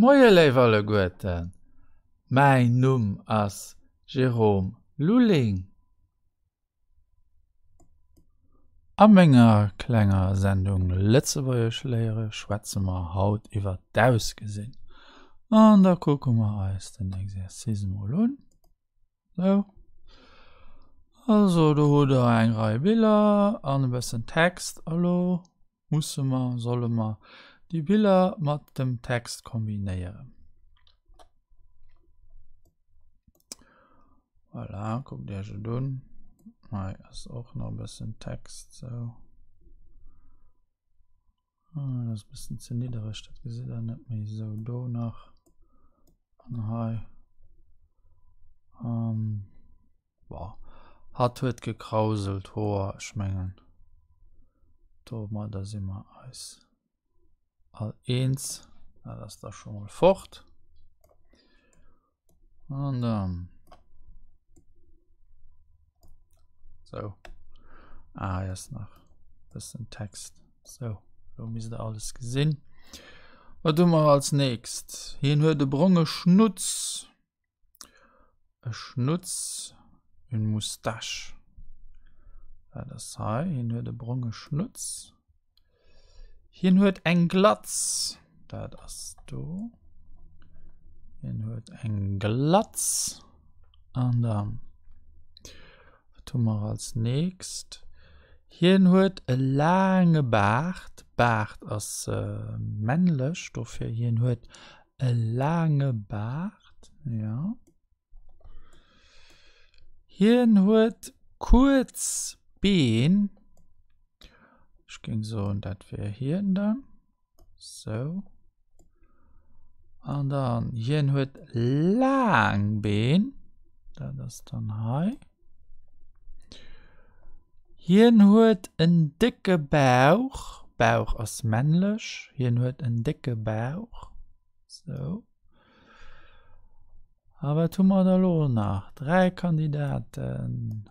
Moie léif alleguerten, mäin Numm ass Jérôme Lulling. A menger klenger Sendung Lëtzebuergesch léiere schwätze mer haut iwwer d'Ausgesinn. An da kucke mer eis den Exercice mol un. Sou. Also do hutt der eng Rei Biller an e bëssen Text. A lo musse mer, solle mer déi Biller mat dem Text kombinéieren. Voilà, kuckt Iech et un. Hei ass och nach e bëssen Text, sou. Ah, dat ass e bëssen ze niddereg, dat gesitt der net méi esou. Do nach an hei. Um, boah. Hatt huet gekrauselt Hoer, ech mengen domadder si mer eis all eens. Dat ass da scho mol fort. An dann. So. Ah, hier ass nach e bëssen Text. So, lo misst der alles gesinn. Wat hu mer als nächst? Hien huet e bronge Schnutz. E Schnutz, une moustache. Dat ass hei. Hien huet e bronge Schnutz. Hien huet eng Glatz. Dat ass do. Hien huet eng Glatz. An dann, wat hu mer als nächst? Hien huet e laange Baart. Baart ass männlech, dofir hien huet e laange Baart, jo. Hien huet kuerz Been. Ech géing soen, dat wär hien dann. Sou. An dann, hien huet laang Been. Dat ass dann hei. Hien huet en décke Bauch. Bauch ass männlech. Hien huet en décke Bauch. Sou. A wat hu mer da lo nach? 3 Kandidaten.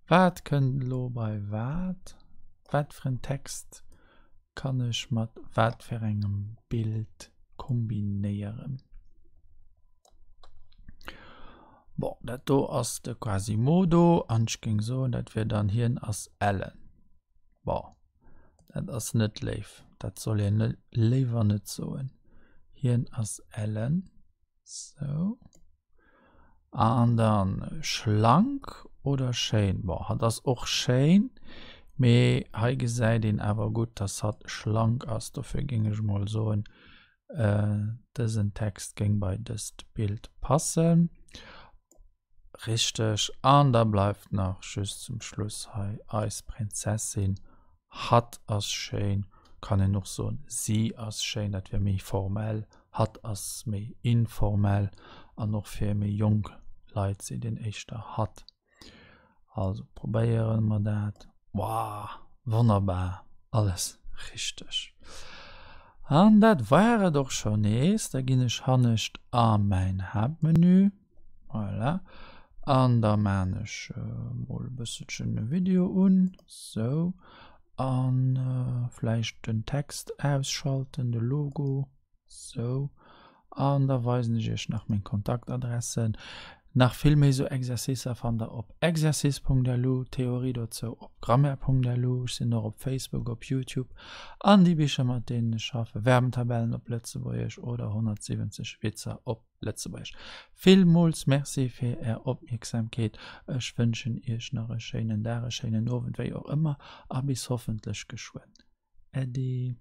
Wat kënnt elo bei wat? Wat fir en Text kann ech mat wat fir engem Bild kombinéieren? Bon, dat do ass de Quasimodo an ech géing soen, dat wier dann hien ass ellen. Bon, dat ass net léif, dat soll een léiwer net soen. Hien ass ellen, sou. An dann schlank oder schéin? Bon, hatt ass och schéin, mee hei gesäit een awer gutt, dass hatt schlank ass. Dofir géing ech mol soen, dësen Text géing bei dëst Bild passen. Richteg, an da bleift nach just zum Schluss hei eis Prinzessin. Hatt ass schéin, kann een och soen si ass schéin, dat wier méi formell. Hatt ass méi informell an och fir méi jonk Leit seet een éischter hatt. Also probéiere mer dat. Wow, wonnerbar, alles richteg. An dat war et och scho nees. Da ginn ech hannescht a mäin Haaptmenü. Voilà. An da maan ech mol e bësselchen e Video un. Sou. An vläicht den Text ausschalten, de Logo. Sou. An da weisen ech iech nach meng Kontaktadressen. Nach vill méi sou Exercicer fannt der op exercice.lu, Theorie dozou op grammaire.lu. Ech sinn och op Facebook, op Youtube an déi Bicher mat deenen ech schaffen, Verbentabellen op Lëtzebuergesch oder 170 Witzer op Lëtzebuergesch. Villmools Merci fir Är Opmierksamkeet. Ech wënschen Iech nach e schéinen Dag, e schéinen Owend, wéi och ëmmer a bis hoffentlech geschwënn. Äddi.